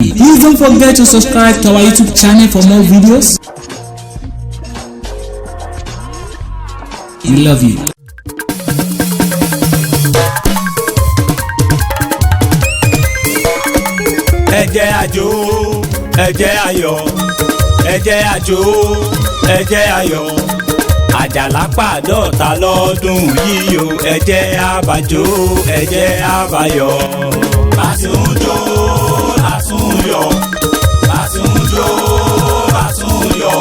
Please don't forget to subscribe to our YouTube channel for more videos. We love you. Ẹ jẹ́ àjò, ẹ jẹ́ ayọ̀, ẹ jẹ́ àjò, ẹ jẹ́ ayọ̀. Àjàlá pàdọ́ta lọ́dún yìí o, ẹ jẹ́ àbàjò, ẹ jẹ́ àbáyọ̀. Bàtúnjó àtúnyọ̀, bàtúnjó àtúnyọ̀.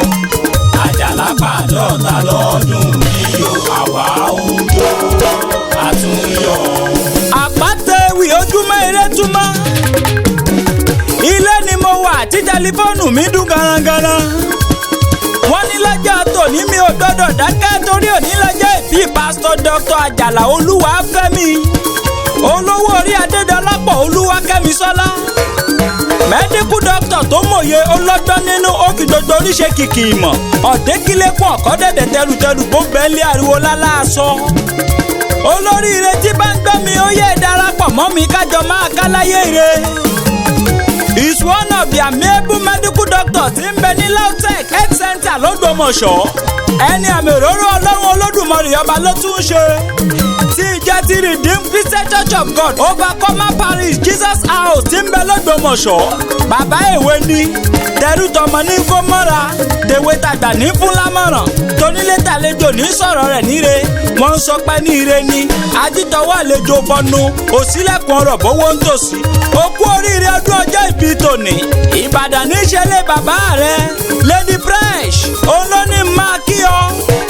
Àjàlá pàdọ́ta lọ́dún yìí o, àwa ń jó àtúnyọ̀. Àpáta ewì ojúmọ́ eré túmọ̀. Ilé ni mo wà tí tẹlifóònù mi dún garangara. Wọ́n ní lọ́jọ́ tòní mi ò gbọ́dọ̀ dákẹ́ torí òní lọ́jọ́ ìbí pásítọ̀ Dr. Àjàlá Olúwafẹ́mi, olówó orí Adédọlápọ̀ Olúwakẹ́misọ́lá, medical doctor tó mòye ọlọ́gbọ́n nínú, ó fi gbogbo oríṣẹ́ kìkì ìmọ̀ ọ̀dẹ́kílẹ́kùn ọ̀kọ́dẹ̀dẹ̀ tẹrùtẹrù bó bẹ́ńlẹ̀ ariwo lálá aṣọ. Olóríire tí bá ń gbọ́ mi, ó yẹ darapọ̀ mọ́ mi kájọ máa káláyé ire. Is one of the amiable medical doctors tí ń bẹ ní LAUTECH Health Center lÓgbómọ̀ṣọ́. Ẹni àmì òróró Ọlọ́run Olódùmarè ọba ló tún ń ṣe, tí ìjọ ti Redeemed Christian Church of God Overcomer Parish Jesus House tí ń bẹ lÓgbómọ̀ṣọ́. Bàbá èwe ni tẹrútọmọ ní kó mọ́ra, tèwe tàgbà ní fún lámọ̀ràn, tonílé tàlejò ní sọ̀rọ̀ rẹ̀ níre. Wọ́n ń sọ pé ní ire ni ajítọwọ́ àlejò bọnu òsílẹ̀kùn ọ̀rọ̀ bówó ń tòsí. Ó kú oríire ọdún ọjọ́ ìbí tòní. Ìbàdàn ní í ṣe lé bàbá rẹ̀ Lady Fresh. Òun ló ní máa kí ọ,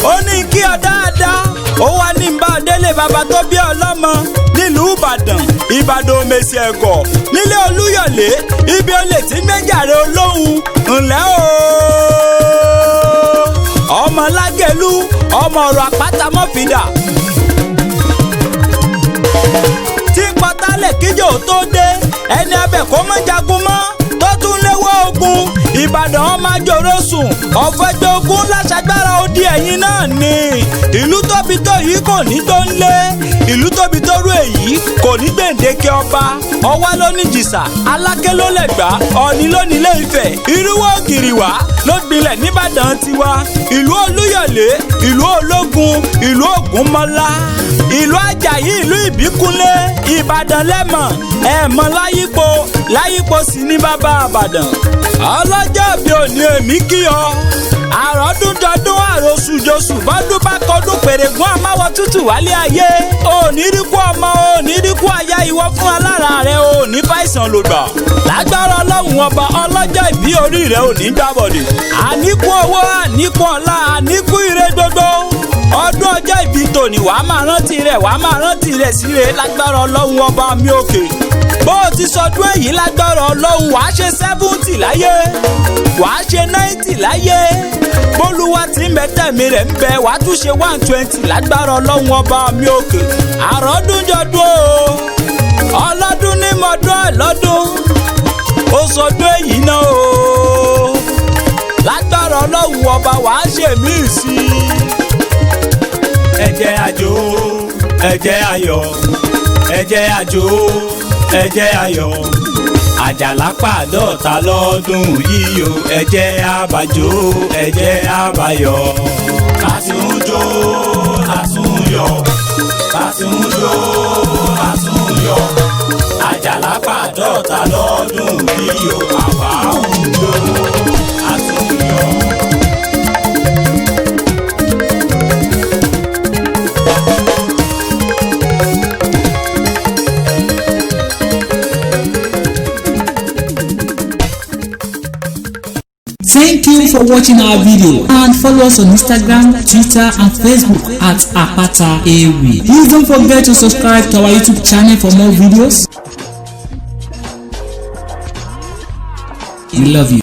ó ní kí ọ dáadáa. Ó wá ní bá ọ délé bàbá tó bí ọlọ́mọ nílùú Ìbàdàn, Ìbàdàn òmèsì ẹ̀gọ́ nílé Olúyọ̀lé, ibi olè tí gbẹ́jàre olóhùn. Ńlẹ́ o, ọmọ Lágẹ̀lú, ọmọ ọ̀rọ̀ àpáta mọ́fìdà tí ń pọtálẹ̀ kíjò tó dé, ẹni abẹ kó mọ́ jagun mọ́ tó tún léwọ́ ogun. Ìbàdàn ọmọ àjòrò sùn ọ̀fẹ́jọ́ ogun láṣagbára odi ẹ̀yìn náà ni. Ìlú tóbi tó yìí kò ní tó ń lé, ìlú tóbi tó rú èyí kò ní gbèǹdéke ọba. Ọwá ló ní Jìsà, Aláké ló lẹ̀gbá, Ọ̀ọ̀ni ló ní Ilé Ifẹ̀, Irúwọ́ Ògìrìwá ló gbilẹ̀ nìbàdàn tiwa. Ìlú Olúyọ̀lé, ìlú ológun, ìlú Ògúnmọ́lá, ìlú Àjàyí, ìlú Ìbíkúnlé. Ìbàdàn lẹ́mọ̀ ẹ̀mọ́ láyípo láyípo sí ní bàbá Àbàdàn. Ọlọ́jọ́ bí òní èmi kí ọ àròdúndọdún àròsùjọsù bọ́dún bá kọdún pèrègùn àmáwọ̀ tútù wálé ayé. Òní ríkú ọmọ, òní ríkú aya, ìwọ fún alára rẹ òní fàìsàn lògbà. Lágbára Ọlọ́run ọba, ọlọ́jọ́ ìbí orí rẹ òní gbàbọ̀dè. Àníkú owó, àníkú ọlá, àníkú ire gbogbo. Ọdún ọjọ́ ìbí tòní wàá máa rántí rẹ̀, wàá máa rántí rẹ̀ síre lágbára Ọlọ́run ọba mi òkè. Bó o ti sọdún èyí lágbára Ọlọ́run, wàá ṣe 70 láyé, wàá ṣe 90 láyé. Bólúwa tí ń bẹ tẹ̀mí rẹ̀ ń bẹ, wàá tún ṣe 120 lágbára Ọlọ́run ọba mi òkè. Àròdúnjọdún o, ọlọ́dún ní mọ́dún ẹ̀ lọ́dún, ó sọdún èyí náà o lágbára Ọlọ́run ọba, wàá ṣe mí sí i. Ẹ jẹ́ àjò, ẹ jẹ́ ayọ̀, ẹ jẹ́ àjò, ẹ jẹ́ ayọ̀. Àjàlá pàdọ́ta lọ́dún yìí o, ẹ jẹ́ àbàjò, ẹ jẹ́ àbáyọ̀. Àtúnjó àtúnyọ̀, àtúnjó àtúnyọ̀. Àjàlá pàdọ́ta lọ́dún yìí o, àwa ń jó àtúnyọ̀. Thank you for watching our video and follow us on Instagram, Twitter and Facebook at Apata Ewi. Please don't forget to subscribe to our YouTube channel for more videos. We love you.